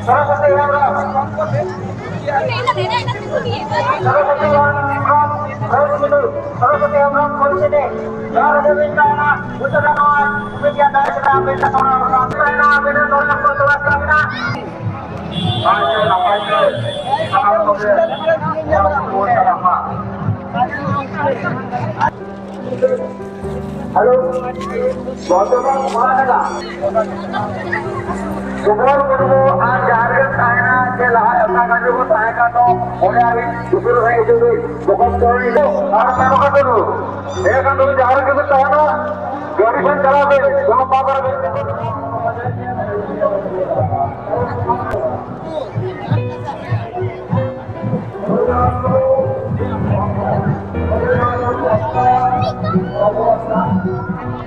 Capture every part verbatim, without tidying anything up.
ᱥᱚᱨᱚᱥᱚᱛᱤ ᱦᱮᱢᱵᱨᱚᱢ, ᱥᱚᱨᱚᱥᱚᱛᱤ ᱦᱮᱢᱵᱨᱚᱢ, ᱥᱚᱨᱚᱥᱚᱛᱤ ᱦᱮᱢᱵᱨᱚᱢ, ᱥᱚᱨᱚᱥᱚᱛᱤ ᱦᱮᱢᱵᱨᱚᱢ ᱯᱚᱨᱤᱪᱤᱛᱤ ᱡᱟᱦᱟᱸ ᱨᱮᱜᱮ ᱵᱤᱱ ᱛᱟᱦᱮᱱᱟ, ᱩᱥᱟᱹᱨᱟ ᱱᱚᱣᱟ ᱢᱤᱰᱤᱭᱟ ᱫᱟᱨᱟᱭ ᱛᱮ ᱟᱵᱤᱱ ᱴᱷᱮᱱ ᱠᱷᱚᱱ ᱱᱚᱣᱟ ᱱᱚᱰᱮ ᱠᱷᱚᱱ ᱛᱚᱞᱟᱥ ᱠᱟᱜ ᱵᱤᱱᱟ᱾ ᱱᱟᱯᱟᱭ ᱛᱮ, ᱱᱟᱯᱟᱭ ᱛᱮ ᱥᱟᱱᱟᱢ ᱠᱚᱜᱮ ᱥᱟᱱᱟᱢ ᱠᱚ ᱨᱩᱣᱟᱹᱲ ᱪᱟᱞᱟᱜ ᱢᱟ᱾ ᱦᱮᱞᱳ, ᱵᱚᱨᱛᱚᱢᱟᱱ ᱚᱱᱟ ᱠᱟᱱᱟ᱾ ᱥᱩᱵᱚᱞ ᱢᱩᱨᱢᱩ ᱟᱨ ᱡᱟᱦᱟᱸ ᱨᱮᱜᱮ ᱛᱟᱦᱮᱱᱟ, ᱡᱮ ᱞᱟᱦᱟ ᱚᱠᱟ ᱜᱟᱹᱰᱤ ᱵᱚᱱ ᱛᱟᱦᱮᱸ ᱠᱟᱱ ᱫᱚ, ᱚᱸᱰᱮ ᱟᱹᱵᱤᱱ ᱩᱥᱟᱹᱨᱟ ᱥᱟᱺᱦᱤᱡ ᱦᱤᱡᱩᱜ ᱵᱤᱱ᱾ ᱵᱚᱠᱚᱛ ᱛᱚᱨᱚᱱᱤ ᱫᱚ ᱟᱨ ᱛᱟᱭᱚᱢ ᱠᱟᱛᱮ ᱫᱚ, ᱮᱱᱠᱷᱟᱱ ᱫᱚ ᱡᱟᱦᱟᱸ ᱨᱮᱜᱮ ᱵᱤᱱ ᱛᱟᱦᱮᱱᱟ, ᱜᱟᱹᱰᱤ ᱴᱷᱮᱱ ᱪᱟᱞᱟᱣ ᱵᱤᱱ, ᱡᱮᱢᱚᱱ ᱵᱟᱵᱟ ᱨᱮ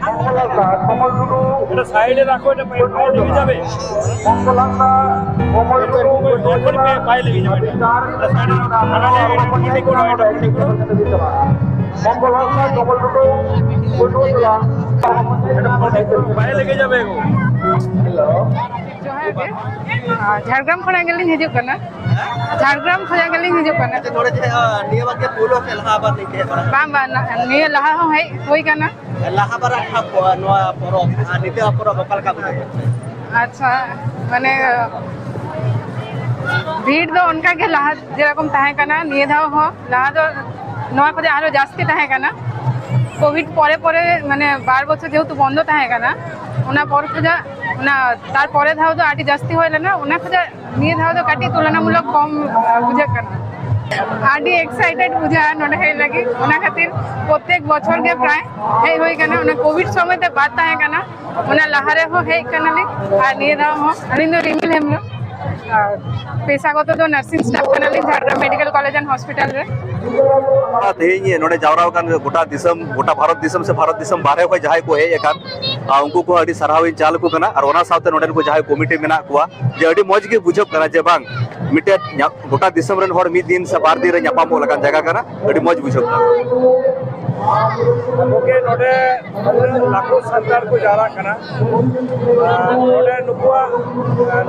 ᱢᱚᱝᱜᱚᱞ ᱦᱟᱸᱥᱫᱟ, ᱠᱚᱢᱚᱞ ᱴᱩᱰᱩ, এটা সাইডে রাখো, এটা পায়ে, পায়ে লেগে যাবে। মঙ্গল হাঁসদা, কমল টুডু, এখনই পায়ে, পায়ে লেগে যাবে এটা। এটা সাইডে রাখো। আরে, এটা ঠিক করো, এটা ঠিক করো। মঙ্গল হাঁসদা, কমল টুডু, বৈষ্ণবতলা। এটা ঠিক করো, পায়ে লেগে যাবে গো। ᱡᱚᱦᱟᱨ ᱜᱮ᱾ ᱟᱨ ᱡᱷᱟᱲᱜᱨᱟᱢ ᱠᱷᱚᱱᱟᱜ ᱜᱮᱞᱤᱧ ᱦᱤᱡᱩᱜ ᱠᱟᱱᱟ᱾ ᱡᱷᱟᱲᱜᱨᱟᱢ ᱠᱷᱚᱱᱟᱜ ᱜᱮᱞᱤᱧ ᱦᱤᱡᱩᱜ ᱠᱟᱱᱟ᱾ ᱟᱪᱪᱷᱟ, ᱱᱚᱰᱮ ᱡᱟᱦᱟᱸ, ᱱᱤᱭᱟᱹ ᱵᱟᱨ ᱜᱮ ᱯᱩᱭᱞᱩ ᱥᱮ ᱞᱟᱦᱟ ᱵᱟᱨ ᱦᱮᱡ ᱵᱟᱲᱟ? ᱵᱟᱝ, ᱵᱟᱝ, ᱱᱤᱭᱟᱹ ᱞᱟᱦᱟ ᱦᱚᱸ ᱦᱮᱡ ᱦᱩᱭ ᱠᱟᱱᱟ᱾ ᱞᱟᱦᱟ ᱵᱟᱨᱟᱜ ᱱᱚᱣᱟ ᱯᱚᱨᱚᱵᱽ ᱟᱨ ᱱᱤᱛᱚᱜ ᱯᱚᱨᱚᱵᱽ ᱚᱠᱟ ᱞᱮᱠᱟ ᱵᱩᱡᱷᱟᱹᱜ ᱠᱟᱱᱟ? ᱟᱪᱪᱷᱟ, ᱢᱟᱱᱮ, ᱵᱷᱤᱲ ᱫᱚ ᱚᱱᱠᱟ ᱜᱮ ᱞᱟᱦᱟ ᱡᱮᱨᱚᱠᱚᱢ ᱛᱟᱦᱮᱸ ᱠᱟᱱᱟ, ᱱᱤᱭᱟᱹ ᱫᱷᱟᱣ ᱦᱚᱸ, ᱞᱟᱦᱟ ᱫᱚ ᱱᱚᱣᱟ ᱠᱷᱚᱱᱟᱜ ᱟᱨᱚ ᱡᱟᱹᱥᱛᱤ ᱛᱟᱦᱮᱸ ᱠᱟᱱᱟ᱾ ᱠᱳᱵᱷᱤᱰ ᱯᱚᱨᱮ ᱯᱚᱨᱮ, ᱢᱟᱱᱮ, ᱵᱟᱨ ᱵᱚᱪᱷᱚᱨ ᱡᱮᱦᱮᱛᱩ ᱵᱚᱱᱫᱚ ᱛᱟᱦᱮᱸ ᱠᱟᱱᱟ, ᱚᱱᱟ ᱯᱚᱨ ᱠᱷᱚᱱᱟᱜ, ᱚᱱᱟ ᱛᱟᱨ ᱯᱚᱨᱮ ᱫᱷᱟᱣ ᱫᱚ ᱟᱹᱰᱤ ᱡᱟᱹᱥᱛᱤ ᱦᱩᱭ ᱞᱮᱱᱟ, ᱚᱱᱟ ᱠᱷᱚᱱᱟᱜ ᱱᱤᱭᱟᱹ ᱫᱷᱟᱣ ᱫᱚ ᱠᱟᱹᱴᱤᱡ ᱛᱩᱞᱚᱱᱟᱢᱩᱞᱚᱠ ᱠᱚᱢ, ᱟᱸ, ᱵᱩᱡᱷᱟᱹᱜ ᱠᱟᱱᱟ᱾ ᱟᱹᱰᱤ ᱮᱠᱥᱟᱭᱴᱮᱰ ᱵᱩᱡᱷᱟᱹᱜᱼᱟ ᱱᱚᱰᱮ ᱦᱮᱡ ᱞᱟᱹᱜᱤᱫ, ᱚᱱᱟ ᱠᱷᱟᱹᱛᱤᱨ ᱯᱨᱚᱛᱮᱠ ᱵᱚᱪᱷᱚᱨ ᱜᱮ ᱯᱨᱟᱭ ᱦᱮᱡ ᱦᱩᱭ ᱠᱟᱱᱟ᱾ ᱚᱱᱟ ᱠᱳᱵᱷᱤᱰ ᱥᱚᱢᱚᱭ ᱛᱮ ᱵᱟᱫ ᱛᱟᱦᱮᱸ ᱠᱟᱱᱟ, ᱚᱱᱟ ᱞᱟᱦᱟ ᱨᱮᱦᱚᱸ ᱦᱮᱡ ᱠᱟᱱᱟᱞᱤᱧ ᱟᱨ ᱱᱤᱭᱟᱹ ᱫᱷᱟᱣ ᱦᱚᱸ᱾ ᱟᱹᱞᱤᱧ ᱫᱚ ᱨᱤᱢᱤᱞ ᱦᱮᱢᱵᱨᱚᱢ᱾ ᱟᱨ ᱯᱮᱥᱟᱜᱚᱛᱚ ᱫᱚ ᱱᱟᱨᱥᱤᱝ ᱥᱴᱟᱯ ᱠᱟᱱᱟᱞᱤᱧ Jhargram medical college and hospital ᱨᱮ᱾ ᱛᱮᱦᱮᱧ ᱱᱚᱰᱮ ᱡᱟᱣᱨᱟ ᱟᱠᱟᱱ ᱜᱚᱴᱟ ᱫᱤᱥᱚᱢ, ᱜᱚᱴᱟ ᱵᱷᱟᱨᱚᱛ ᱫᱤᱥᱚᱢ ᱥᱮ ᱵᱷᱟᱨᱚᱛ ᱫᱤᱥᱚᱢ ᱵᱟᱦᱨᱮ ᱠᱷᱚᱱ ᱡᱟᱦᱟᱸᱭ ᱠᱚ ᱦᱮᱡ ᱟᱠᱟᱱ, ᱟᱨ ᱩᱱᱠᱩ ᱠᱚ ᱟᱹᱰᱤ ᱥᱟᱨᱦᱟᱣ ᱤᱧ ᱪᱟᱞ ᱟᱠᱚ ᱠᱟᱱᱟ᱾ ᱟᱨ ᱚᱱᱟ ᱥᱟᱶᱛᱮ ᱱᱚᱰᱮᱱ ᱠᱚ ᱡᱟᱦᱟᱸᱭ ᱠᱚᱢᱤᱴᱤ ᱢᱮᱱᱟᱜ ᱠᱚᱣᱟ, ᱡᱮ ᱟᱹᱰᱤ ᱢᱚᱡᱽ ᱜᱮ ᱵᱩᱡᱷᱟᱹᱜ ᱠᱟᱱᱟ ᱡᱮ ᱵᱟᱝ, ᱢᱤᱫᱴᱮᱡ ᱧᱟ-, ᱜᱚᱴᱟ ᱫᱤᱥᱚᱢ ᱨᱮᱱ ᱦᱚᱲ ᱢᱤᱫ ᱫᱤᱱ ᱥᱮ ᱵᱟᱨ ᱫᱤᱱ ᱨᱮ ᱧᱟᱯᱟᱢᱚᱜ ᱞᱮᱠᱟᱱ ᱡᱟᱭᱜᱟ ᱠᱟᱱᱟ᱾ ᱟᱹᱰᱤ ᱢᱚᱡᱽ ᱵᱩᱡᱷᱟᱹᱜ ᱠᱟᱱᱟ᱾ ᱜᱚᱢᱠᱮ, ᱱᱚᱰᱮ ᱩᱱᱟᱹᱜ ᱞᱟᱠᱷᱚ ᱥᱟᱱᱛᱟᱲ ᱠᱚ ᱡᱟᱣᱨᱟᱜ ᱠᱟᱱᱟ, ᱟᱨ ᱱᱚᱰᱮ ᱱᱩᱠᱩᱣᱟᱜ, ᱟᱨ,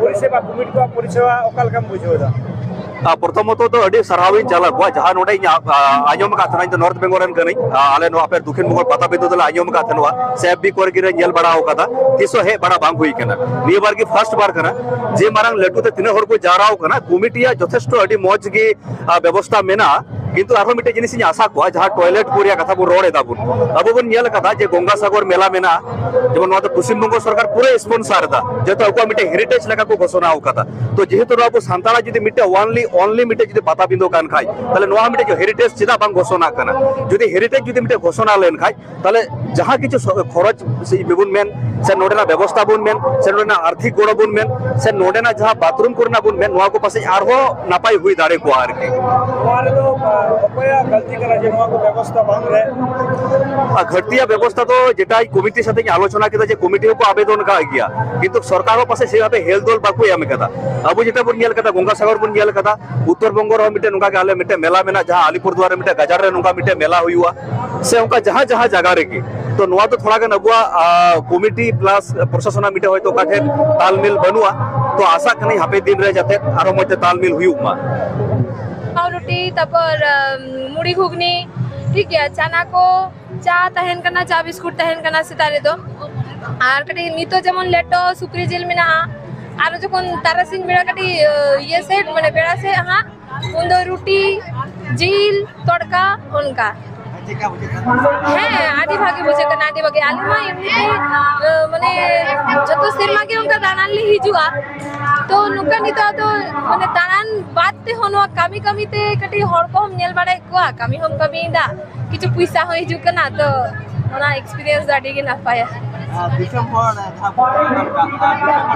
ᱯᱚᱨᱤᱥᱮᱵᱟ, ᱠᱚᱢᱤᱴᱤ ᱠᱚᱣᱟᱜ ᱯᱚᱨᱤᱥᱮᱵᱟ ᱚᱠᱟ ᱞᱮᱠᱟᱢ ᱵᱩᱡᱷᱟᱹᱣ ᱮᱫᱟ? ᱟᱨ ᱯᱨᱚᱛᱷᱚᱢᱚᱛᱚ ᱫᱚ ᱟᱹᱰᱤ ᱥᱟᱨᱦᱟᱣ ᱤᱧ ᱪᱟᱞ ᱟᱠᱚᱣᱟ, ᱡᱟᱦᱟᱸ ᱱᱚᱰᱮ ᱤᱧ, ᱟ, ᱟ, ᱟᱸᱡᱚᱢ ᱟᱠᱟᱫ ᱛᱟᱦᱮᱱᱟ, ᱤᱧ ᱫᱚ ᱱᱚᱨᱛᱷ ᱵᱮᱝᱜᱚᱞ ᱨᱮᱱ ᱠᱟᱹᱱᱟᱹᱧ᱾ ᱟ, ᱟᱞᱮ ᱱᱚᱣᱟ ᱟᱯᱮ ᱫᱚᱠᱷᱤᱱ ᱵᱮᱝᱜᱚᱞ ᱯᱟᱛᱟᱵᱤᱸᱫᱷᱟᱹ ᱫᱚᱞᱮ ᱟᱸᱡᱚᱢ ᱟᱠᱟᱫ ᱛᱟᱦᱮᱱᱟ, ᱥᱮ ᱮᱯᱷ ᱵᱤ ᱠᱚᱨᱮ ᱜᱮᱞᱮ ᱧᱮᱞ ᱵᱟᱲᱟ ᱟᱠᱟᱫᱟ, ᱛᱤᱥ ᱦᱚᱸ ᱦᱮᱡ ᱵᱟᱲᱟ ᱵᱟᱝ ᱦᱩᱭ ᱟᱠᱟᱱᱟ᱾ ᱱᱤᱭᱟᱹ ᱵᱟᱨ ᱜᱮ ᱯᱷᱟᱥᱴ ᱵᱟᱨ ᱠᱟᱱᱟ᱾ ᱡᱮ ᱢᱟᱨᱟᱝ ᱞᱟᱹᱴᱩ ᱛᱮ ᱛᱤᱱᱟᱹᱜ ᱦᱚᱲ ᱠᱚ ᱡᱟᱣᱨᱟ ᱟᱠᱟᱱᱟ, ᱠᱚᱢᱤᱴᱤᱭᱟᱜ ᱡᱚᱛᱷᱮᱥᱴᱚ ᱟᱹᱰᱤ ᱢᱚᱡᱽ ᱜᱮ ᱟ, ᱵᱮᱵᱚᱥᱛᱟ ᱢᱮᱱᱟᱜᱼᱟ, ᱠᱤᱱᱛᱩ ᱟᱨᱦᱚᱸ ᱢᱤᱫᱴᱮᱡ ᱡᱤᱱᱤᱥ ᱤᱧ ᱟᱥᱟ ᱠᱚᱣᱟ, ᱡᱟᱦᱟᱸ ᱴᱚᱭᱞᱮᱴ ᱠᱚ ᱨᱮᱭᱟᱜ ᱠᱟᱛᱷᱟ ᱵᱚᱱ ᱨᱚᱲ ᱮᱫᱟ ᱵᱚᱱ, ᱟᱵᱚ ᱵᱚᱱ ᱧᱮᱞ ᱟᱠᱟᱫᱟ ᱡᱮ ᱜᱚᱝᱜᱟᱥᱟᱜᱚᱨ ᱢᱮᱞᱟ ᱢᱮᱱᱟᱜᱼᱟ, ᱡᱮᱢᱚᱱ ᱱᱚᱣᱟ ᱫᱚ ᱯᱚᱥᱪᱤᱢ ᱵᱚᱝᱜᱚ ᱥᱚᱨᱠᱟᱨ ᱯᱩᱨᱟᱹ ᱥᱯᱚᱱᱥᱟᱨ ᱮᱫᱟ, ᱡᱮᱦᱮᱛᱩ ᱟᱠᱚᱣᱟᱜ ᱢᱤᱫᱴᱮᱡ ᱦᱮᱨᱤᱴᱮᱡᱽ ᱞᱮᱠᱟ ᱠᱚ ᱜᱷᱳᱥᱚᱱᱟ ᱟᱠᱟᱫᱟ᱾ ᱛᱚ ᱡᱮᱦᱮᱛᱩ ᱱᱚᱣᱟ ᱟᱵᱚ ᱥᱟᱱᱛᱟᱲᱟᱜ ᱡᱩᱫᱤ ᱢᱤᱫᱴᱮᱡ ᱚᱱᱞᱤ ᱚᱱᱞᱤ ᱢᱤᱫᱴᱮᱡ ᱡᱩᱫᱤ ᱯᱟᱛᱟᱵᱤᱸᱫᱷᱟᱹ ᱠᱟᱱ ᱠᱷᱟᱡ, ᱛᱟᱦᱞᱮ ᱱᱚᱣᱟ ᱦᱚᱸ ᱢᱤᱫᱴᱮᱡ ᱦᱮᱨᱤᱴᱮᱡᱽ ᱪᱮᱫᱟᱜ ᱵᱟᱝ ᱜᱷᱳᱥᱚᱱᱟ ᱠᱟᱱᱟ? ᱡᱩᱫᱤ ᱦᱮᱨᱤᱴᱮᱡᱽ ᱡᱩᱫᱤ ᱢᱤᱫᱴᱮᱡ ᱜᱷᱳᱥᱚᱱᱟ ᱞᱮᱱ ᱠᱷᱟᱡ, ᱛᱟᱦᱞᱮ ᱡᱟᱦᱟᱸ ᱠᱤᱪᱷᱩ ᱥᱚ-, ᱠᱷᱚᱨᱚᱪ ᱥᱮ ᱵᱚᱱ ᱢᱮᱱ, ᱥᱮ ᱱᱚᱰᱮᱱᱟᱜ ᱵᱮᱵᱚᱥᱛᱷᱟ ᱵᱚᱱ ᱢᱮᱱ, ᱥᱮ ᱱᱚᱰᱮᱱᱟᱜ ᱟᱨᱛᱷᱤᱠ ᱜᱚᱲᱚ ᱵᱚᱱ ᱢᱮᱱ, ᱥᱮ ᱱᱚᱰᱮᱱᱟᱜ ᱡᱟᱦᱟᱸ ᱵᱟᱛᱷᱨᱩᱢ ᱠᱚᱨᱮᱱᱟᱜ ᱵᱚᱱ ᱢᱮᱱ, ᱱᱚᱣᱟ ᱠᱚ ᱯᱟᱥᱮᱡ ᱟᱨᱦᱚᱸ ᱱᱟᱯᱟᱭ ᱦᱩᱭ ᱫᱟᱲᱮ ᱠᱚᱜᱼᱟ ᱟᱨᱠᱤ᱾ ᱱᱚᱣᱟ ᱨᱮᱫᱚ, ᱟ, ᱚᱠᱚᱭᱟᱜ ᱜᱟᱹᱞᱛᱤ ᱠᱟᱱᱟ ᱡᱮ ᱱᱚᱣᱟ ᱠᱚ ᱵᱮᱵᱚᱥᱛᱷᱟ ᱵᱟᱝ ᱨᱮ? ᱟᱨ ᱜᱷᱟᱹᱴᱛᱤᱭᱟᱜ ᱵᱮᱵᱚᱥᱛᱷᱟ ᱫᱚ ᱡᱮᱴᱟ ᱠᱚᱢᱤᱴᱤ ᱥᱟᱛᱮᱧ ᱟᱞᱳᱪᱚᱱᱟ ᱠᱮᱫᱟ ᱡᱮ ᱠᱚᱢᱤᱴᱤ ᱦᱚᱸᱠᱚ ᱟᱵᱮᱫᱚᱱ ᱠᱟᱜ ᱜᱮᱭᱟ, ᱠᱤᱱᱛᱩ ᱥᱚᱨᱠᱟᱨ ᱦᱚᱸ ᱯᱟᱥᱮᱡ ᱥᱮᱵᱷᱟᱵᱮ ᱦᱮᱞ ᱫᱚᱞ ᱵᱟᱠᱚ ᱮᱢ ᱠᱟᱫᱟ᱾ ᱟᱵᱚ ᱡᱮᱴᱟ ᱵᱚᱱ ᱧᱮᱞ ᱠᱟᱫᱟ, ᱜᱚᱝᱜᱟᱥᱟᱜᱚᱨ ᱵᱚᱱ ᱧᱮᱞ ᱠᱟᱫᱟ, ᱩᱛᱛᱚᱨ ᱵᱚᱝᱜᱚ ᱨᱮᱦᱚᱸ ᱢᱤᱫᱴᱮᱱ ᱱᱚᱝᱠᱟ ᱜᱮ ᱟᱞᱮ ᱢᱤᱫᱴᱮᱱ ᱢᱮᱞᱟ ᱢᱮᱱᱟᱜᱼᱟ, ᱡᱟᱦᱟᱸ ᱟᱞᱤᱯᱩᱨᱫᱩᱣᱟᱨ ᱨᱮ ᱢᱤᱫᱴᱮᱱ ᱜᱟᱡᱟᱲ ᱨᱮ ᱱᱚᱝᱠᱟ ᱢᱤᱫᱴᱮᱱ ᱢᱮᱞᱟ ᱦᱩᱭᱩᱜᱼᱟ, ᱥᱮ ᱚᱱᱠᱟ ᱡᱟᱦᱟᱸ ᱡᱟᱦᱟᱸ ᱡᱟᱭᱜᱟ ᱨᱮᱜᱮ᱾ ᱛᱚ ᱱᱚᱣᱟ ᱫᱚ ᱛᱷᱚᱲᱟ ᱜᱟᱱ ᱟᱵᱚᱣᱟᱜ, ᱟ, ᱠᱚᱢᱤᱴᱤ ᱯᱞᱟᱥ ᱯᱨᱚᱥᱟᱥᱚᱱᱟᱜ ᱢᱤᱫᱴᱮᱱ ᱦᱚᱭᱛᱳ ᱚᱠᱟ ᱴᱷᱮᱱ ᱛᱟᱞᱢᱤᱞ ᱵᱟᱹᱱᱩᱜᱼᱟ᱾ ᱛᱚ ᱟᱥᱟᱜ ᱠᱟᱹᱱᱟᱹᱧ ᱦᱟᱯᱮ ᱫᱤᱱ ᱨᱮ ᱡᱟᱛᱮ ᱟᱨᱚ ᱢᱚᱡᱽ ᱛᱮ ᱛᱟᱞᱢᱤᱞ ᱦᱩᱭᱩᱜ ᱢᱟ᱾ ᱯᱟᱣᱨᱩᱴᱤ, ᱛᱟᱨᱯᱚᱨ, ᱟᱢ, ᱢᱩᱲᱤ ᱜᱷᱩᱜᱽᱱᱤ, ᱴᱷᱤᱠ ᱜᱮᱭᱟ, ᱪᱟᱱᱟ ᱠᱚ, ᱪᱟ ᱛᱟᱦᱮᱱ ᱠᱟᱱᱟ, ᱪᱟ ᱵᱤᱥᱠᱩᱴ ᱛᱟᱦᱮᱱ ᱠᱟᱱᱟ ᱥᱮᱛᱟᱜ ᱨᱮᱫᱚ᱾ ᱟᱨ ᱠᱟᱹᱴᱤᱡ ᱱᱤᱛᱚᱜ ᱡᱮᱢᱚᱱ ᱞᱮᱴᱚ, ᱥᱩᱠᱨᱤ ᱡᱤᱞ ᱢᱮᱱᱟᱜᱼᱟ, ᱟᱨᱚ ᱡᱚᱠᱷᱚᱱ ᱛᱟᱨᱟᱥᱤᱧ ᱵᱮᱲᱟ ᱠᱟᱹᱴᱤᱡ, ᱤᱭᱟᱹ ᱥᱮᱫ, ᱢᱟᱱᱮ ᱵᱮᱲᱟ ᱥᱮᱫ ᱦᱟᱸᱜ, ᱩᱱᱫᱚ ᱨᱩᱴᱤ, ᱡᱤᱞ, ᱛᱚᱲᱠᱟ, ᱚᱱᱠᱟ᱾ ᱦᱮᱸ, ᱟᱹᱰᱤ ᱵᱷᱟᱜᱮ ᱵᱩᱡᱷᱟᱹᱜ ᱠᱟᱱᱟ, ᱟᱹᱰᱤ ᱵᱷᱟᱜᱮ᱾ ᱟᱞᱮ ᱢᱟ ᱮᱢᱱᱤ ᱛᱮ, ᱟᱸ, ᱢᱟᱱᱮ, ᱡᱚᱛᱚ ᱥᱮᱨᱢᱟ ᱜᱮ ᱚᱱᱠᱟ ᱫᱟᱬᱟᱱ ᱞᱮ ᱦᱤᱡᱩᱜᱼᱟ᱾ ᱛᱚ, ᱱᱚᱝᱠᱟ ᱱᱤᱛᱚᱜ ᱫᱚ, ᱢᱟᱱᱮ, ᱫᱟᱬᱟᱱ ᱵᱟᱫ ᱛᱮᱦᱚᱸ ᱱᱚᱣᱟ ᱠᱟᱹᱢᱤ ᱠᱟᱹᱢᱤ ᱛᱮ ᱠᱟᱹᱴᱤᱡ ᱦᱚᱲ ᱠᱚᱦᱚᱸᱢ ᱧᱮᱞ ᱵᱟᱲᱟᱭᱮᱫ ᱠᱚᱣᱟ, ᱠᱟᱹᱢᱤ ᱦᱚᱸᱢ ᱠᱟᱹᱢᱤᱭᱮᱫᱟ, ᱠᱤᱪᱷᱩ ᱯᱚᱭᱥᱟ ᱦᱚᱸ ᱦᱤᱡᱩᱜ ᱠᱟᱱᱟ᱾ ᱛᱚ, ᱚᱱᱟ ᱮᱠᱥᱯᱤᱨᱤᱭᱮᱱᱥ ᱫᱚ ᱟᱹᱰᱤ ᱜᱮ ᱱᱟᱯᱟᱭᱟ᱾ ᱟᱨ ᱫᱤᱥᱚᱢ ᱦᱚᱲ ᱡᱟᱦᱟᱸ ᱠᱚ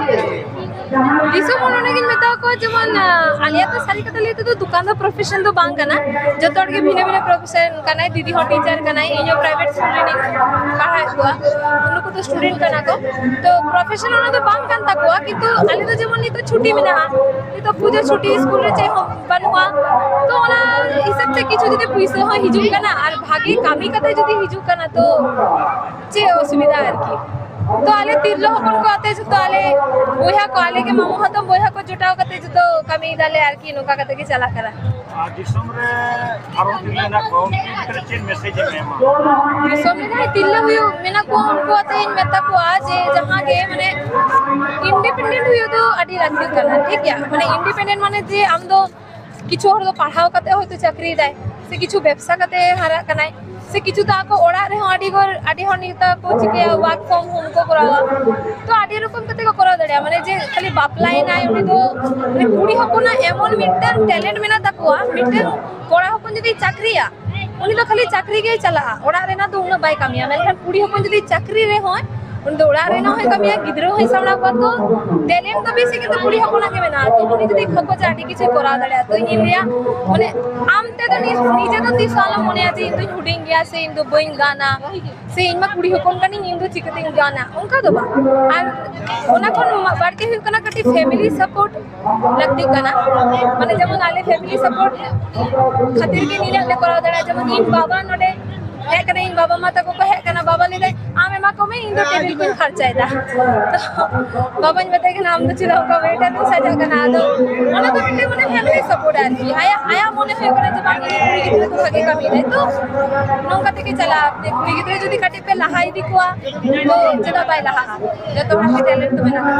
ᱫᱤᱥᱚᱢ ᱦᱚᱲ ᱱᱚᱰᱮ ᱜᱤᱧ ᱢᱮᱛᱟ ᱠᱚᱣᱟ, ᱡᱮᱢᱚᱱ, ᱟᱞᱮᱭᱟᱜ ᱫᱚ ᱥᱟᱹᱨᱤ ᱠᱟᱛᱷᱟ ᱞᱟᱹᱭ ᱛᱮᱫᱚ ᱫᱚᱠᱟᱱ ᱫᱚ ᱯᱨᱚᱯᱷᱮᱥᱚᱱ ᱫᱚ ᱵᱟᱝ ᱠᱟᱱᱟ᱾ ᱡᱚᱛᱚ ᱦᱚᱲ ᱜᱮ ᱵᱷᱤᱱᱟᱹ ᱵᱷᱤᱱᱟᱹ ᱯᱨᱚᱯᱷᱮᱥᱚᱱ ᱠᱟᱱᱟᱭ, ᱫᱤᱫᱤ ᱦᱚᱸ ᱴᱤᱪᱟᱨ ᱠᱟᱱᱟᱭ, ᱤᱧ ᱦᱚᱸ ᱯᱨᱟᱭᱵᱷᱮᱴ ᱥᱠᱩᱞ ᱨᱮᱱᱤᱧ ᱯᱟᱲᱦᱟᱣᱮᱫ ᱠᱚᱣᱟ, ᱩᱱᱠᱩ ᱫᱚ ᱥᱴᱩᱰᱮᱱᱴ ᱠᱟᱱᱟ ᱠᱚ᱾ ᱛᱚ ᱯᱨᱚᱯᱷᱮᱥᱚᱱ ᱚᱱᱟ ᱫᱚ ᱵᱟᱝ ᱠᱟᱱ ᱛᱟᱠᱚᱣᱟ, ᱠᱤᱱᱛᱩ ᱟᱞᱮ ᱫᱚ ᱡᱮᱢᱚᱱ ᱱᱤᱛᱚᱜ ᱪᱷᱩᱴᱤ ᱢᱮᱱᱟᱜᱼᱟ, ᱱᱤᱛᱚᱜ ᱯᱩᱡᱟᱹ ᱪᱷᱩᱴᱤ, ᱥᱠᱩᱞ ᱨᱮ ᱪᱮᱫ ᱦᱚᱸ ᱵᱟᱹᱱᱩᱜᱼᱟ᱾ ᱛᱚ ᱚᱱᱟ ᱦᱤᱥᱟᱹᱵ ᱛᱮ ᱠᱤᱪᱷᱩ ᱡᱩᱫᱤ ᱯᱩᱭᱥᱟᱹ ᱦᱚᱸ ᱦᱤᱡᱩᱜ ᱠᱟᱱᱟ ᱟᱨ ᱵᱷᱟᱜᱮ ᱠᱟᱹᱢᱤ ᱠᱟᱛᱮ ᱡᱩᱫᱤ ᱦᱤᱡᱩᱜ ᱠᱟᱱᱟ, ᱛᱚ ᱪᱮᱫ ᱚᱥᱩᱵᱤᱫᱷᱟ ᱟᱨᱠᱤ? ᱛᱚ ᱟᱞᱮ ᱛᱤᱨᱞᱟᱹ ᱦᱚᱯᱚᱱ ᱠᱚ ᱟᱛᱮ ᱡᱚᱛᱚ ᱟᱞᱮ ᱵᱚᱭᱦᱟ ᱠᱚ, ᱟᱞᱮ ᱜᱮ ᱢᱟᱢᱩ ᱦᱟᱛᱚᱢ ᱵᱚᱭᱦᱟ ᱠᱚ ᱡᱚᱴᱟᱣ ᱠᱟᱛᱮ ᱡᱚᱛᱚ ᱠᱟᱹᱢᱤᱭ ᱫᱟᱞᱮ ᱟᱨᱠᱤ, ᱱᱚᱝᱠᱟ ᱠᱟᱛᱮ ᱜᱮ ᱪᱟᱞᱟᱜ ᱠᱟᱱᱟ᱾ ᱟᱨ ᱫᱤᱥᱚᱢ ᱨᱮ ᱟᱨᱚ ᱛᱤᱨᱞᱟᱹ ᱢᱮᱱᱟᱜ ᱠᱚᱣᱟ, ᱩᱱᱠᱩ ᱠᱷᱮᱛᱨᱮ ᱪᱮᱫ ᱢᱮᱥᱮᱡᱽ ᱮᱢ ᱮᱢᱟ? ᱫᱤᱥᱚᱢ ᱨᱮ ᱡᱟᱦᱟᱸᱭ ᱛᱤᱨᱞᱟᱹ ᱦᱩᱭᱩᱜ ᱢᱮᱱᱟᱜ ᱠᱚᱣᱟ, ᱩᱱᱠᱩ ᱟᱛᱮ ᱤᱧ ᱢᱮᱛᱟ ᱠᱚᱣᱟ ᱡᱮ ᱡᱟᱦᱟᱸ ᱜᱮ ᱢᱟᱱᱮ ᱤᱱᱰᱤᱯᱮᱱᱰᱮᱱᱴ ᱦᱩᱭᱩᱜ ᱫᱚ ᱟᱹᱰᱤ ᱞᱟᱹᱠᱛᱤ ᱠᱟᱱᱟ, ᱴᱷᱤᱠ ᱜᱮᱭᱟ? ᱢᱟᱱᱮ ᱤᱱᱰᱤᱯᱮᱱᱰᱮᱱᱴ ᱢᱟᱱᱮ ᱡᱮ ᱟᱢ ᱫᱚ ᱠᱤᱪᱷᱩ ᱦᱚᱲ ᱫᱚ ᱯᱟᱲᱦᱟᱣ ᱠᱟᱛᱮ ᱦᱚᱭᱛᱳ ᱪᱟᱹᱠᱨᱤᱭᱮᱫᱟᱭ, ᱥᱮ ᱠᱤᱪᱷᱩ ᱵᱮᱵᱽᱥᱟ ᱠᱟᱛᱮ ᱦᱟᱨᱟᱜ ᱠᱟᱱᱟᱭ, ᱥᱮ ᱠᱤᱪᱷᱩ ᱫᱚ ᱟᱠᱚ ᱚᱲᱟᱜ ᱨᱮᱦᱚᱸ ᱟᱹᱰᱤ ᱦᱚᱲ, ᱟᱹᱰᱤ ᱦᱚᱲ ᱱᱮᱛᱟᱨ ᱠᱚ ᱪᱤᱠᱟᱹᱭᱟ, ᱣᱟᱨᱠ ᱯᱷᱨᱚᱢ ᱦᱳᱢ ᱠᱚ ᱠᱚᱨᱟᱣᱟ᱾ ᱛᱚ ᱟᱹᱰᱤ ᱨᱚᱠᱚᱢ ᱠᱟᱛᱮ ᱠᱚ ᱠᱚᱨᱟᱣ ᱫᱟᱲᱮᱭᱟᱜᱼᱟ, ᱢᱟᱱᱮ ᱡᱮ ᱠᱷᱟᱹᱞᱤ ᱵᱟᱯᱞᱟᱭᱮᱱᱟᱭ ᱩᱱᱤ ᱫᱚ, ᱢᱟᱱᱮ ᱠᱩᱲᱤ ᱦᱚᱯᱚᱱᱟᱜ ᱮᱢᱚᱱ ᱢᱤᱫᱴᱟᱝ ᱴᱮᱞᱮᱱᱴ ᱢᱮᱱᱟᱜ ᱛᱟᱠᱚᱣᱟ, ᱢᱤᱫᱴᱟᱝ ᱠᱚᱲᱟ ᱦᱚᱯᱚᱱ ᱡᱩᱫᱤ ᱪᱟᱹᱠᱨᱤᱭᱟ, ᱩᱱᱤ ᱫᱚ ᱠᱷᱟᱹᱞᱤ ᱪᱟᱹᱠᱨᱤ ᱜᱮᱭ ᱪᱟᱞᱟᱜᱼᱟ, ᱚᱲᱟᱜ ᱨᱮᱱᱟᱜ ᱫᱚ ᱩᱱᱟᱹᱜ ᱵᱟᱭ ᱠᱟᱹᱢᱤᱭᱟ᱾ ᱢᱮᱱᱠᱷᱟᱱ ᱠᱩᱲᱤ ᱦᱚᱯᱚᱱ ᱡᱩᱫᱤ ᱪᱟᱹᱠᱨᱤ ᱨᱮᱦᱚᱸᱭ, ᱩᱱᱤ ᱫᱚ ᱚᱲᱟᱜ ᱨᱮᱱᱟᱜ ᱦᱚᱸᱭ ᱠᱟᱹᱢᱤᱭᱟ, ᱜᱤᱫᱽᱨᱟᱹ ᱦᱚᱸᱭ ᱥᱟᱢᱵᱲᱟᱣ ᱠᱚᱣᱟ᱾ ᱛᱚ ᱴᱮᱞᱮᱱᱴ ᱫᱚ ᱵᱮᱥᱤ ᱠᱤᱱᱛᱩ ᱠᱩᱲᱤ ᱦᱚᱯᱚᱱᱟᱜ ᱜᱮ ᱢᱮᱱᱟᱜᱼᱟ᱾ ᱛᱚ ᱩᱱᱤ ᱡᱩᱫᱤ ᱠᱷᱚᱠᱚᱡᱟ ᱟᱹᱰᱤ ᱠᱤᱪᱷᱩᱭ ᱠᱚᱨᱟᱣ ᱫᱟᱲᱮᱭᱟᱜᱼᱟ᱾ ᱛᱚ ᱤᱧᱤᱧ ᱞᱟᱹᱭᱟ, ᱢᱟᱱᱮ ᱟᱢ ᱛᱮᱫᱚ ᱱᱤᱡ-, ᱱᱤᱡᱮ ᱫᱚ ᱛᱤᱥ ᱦᱚᱸ ᱟᱞᱚᱢ ᱢᱚᱱᱮᱭᱟ ᱡᱮ ᱤᱧ ᱫᱚᱧ ᱦᱩᱰᱤᱧ ᱜᱮᱭᱟ ᱥᱮ ᱤᱧ ᱫᱚ ᱵᱟᱹᱧ ᱜᱟᱱᱟ ᱥᱮ ᱤᱧ ᱢᱟ ᱠᱩᱲᱤ ᱦᱚᱯᱚᱱ ᱠᱟᱹᱱᱟᱹᱧ, ᱤᱧ ᱫᱚ ᱪᱤᱠᱟᱹᱛᱤᱧ ᱜᱟᱱᱟ, ᱚᱱᱠᱟ ᱫᱚ ᱵᱟᱝ᱾ ᱟᱨ ᱚᱱᱟ ᱠᱷᱚᱱ ᱢᱟ-, ᱵᱟᱹᱲᱛᱤ ᱦᱩᱭᱩᱜ ᱠᱟᱱᱟ ᱠᱟᱹᱴᱤᱡ ᱯᱷᱮᱢᱤᱞᱤ ᱥᱟᱯᱳᱨᱴ ᱞᱟᱹᱠᱛᱤᱜ ᱠᱟᱱᱟ᱾ ᱢᱟᱱᱮ ᱡᱮᱢᱚᱱ ᱟᱞᱮ ᱯᱷᱮᱢᱤᱞᱤ ᱥᱟᱯᱳᱨᱴ ᱠᱷᱟᱹᱛᱤᱨ ᱜᱮ ᱱᱤᱱᱟᱹᱜ ᱞᱮ ᱠᱚᱨᱟᱣ ᱫᱟᱲᱮᱭᱟᱜᱼᱟ᱾ ᱡᱮᱢᱚᱱ ᱤᱧ ᱵᱟᱵᱟ ᱱᱚᱰᱮ ᱦᱮᱡ ᱠᱟᱱᱟ, ᱤᱧ ᱵᱟᱵᱟ ᱢᱟ ᱛᱟᱠᱚ ᱠᱚ ᱦᱮᱡ ᱠᱟᱱᱟ, ᱵᱟᱵᱟ ᱞᱟᱹᱭ ᱫᱟᱭ, "ᱟᱢ ᱮᱢᱟ ᱠᱚᱢᱮ, ᱤᱧ ᱫᱚ ᱴᱮᱵᱤᱞ ᱠᱚᱧ ᱯᱷᱟᱨᱪᱟᱭᱮᱫᱟ᱾" ᱛᱚ ᱵᱟᱵᱟᱧ ᱢᱮᱛᱟᱭ ᱠᱟᱱᱟ, "ᱟᱢ ᱫᱚ ᱪᱮᱫᱟᱜ ᱚᱱᱠᱟ ᱢᱮᱱᱫᱟ, ᱫᱚ ᱥᱟᱡᱟᱜ ᱠᱟᱱᱟ?" ᱟᱫᱚ ᱚᱱᱟ ᱫᱚ ᱢᱤᱫᱴᱮᱱ ᱢᱟᱱᱮ ᱯᱷᱮᱢᱤᱞᱤ ᱥᱟᱯᱳᱨᱴ ᱟᱨᱠᱤ, ᱟᱭᱟᱜ, ᱟᱭᱟᱜ ᱢᱚᱱᱮ ᱦᱩᱭᱩᱜ ᱠᱟᱱᱟ ᱡᱮ ᱵᱟᱝ, ᱤᱧ ᱠᱩᱲᱤ ᱜᱤᱫᱽᱨᱟᱹ ᱫᱚ ᱵᱷᱟᱜᱮ ᱠᱟᱹᱢᱤᱭᱮᱫᱟᱭ, ᱛᱚ ᱱᱚᱝᱠᱟ ᱛᱮᱜᱮ ᱪᱟᱞᱟᱜᱼᱟ᱾ ᱠᱩᱲᱤ ᱜᱤᱫᱽᱨᱟᱹ ᱡᱩᱫᱤ ᱠᱟᱹᱴᱤᱡ ᱯᱮ ᱞᱟᱦᱟ ᱤᱫᱤ ᱠᱚᱣᱟ, ᱛᱚ ᱪᱮᱫᱟᱜ ᱵᱟᱭ ᱞᱟᱦᱟᱜᱼᱟ? ᱡᱚᱛᱚ ᱦᱚᱲᱟᱜ ᱜᱮ ᱴᱮᱞᱮᱱᱴ ᱫᱚ ᱢᱮᱱᱟᱜᱼᱟ᱾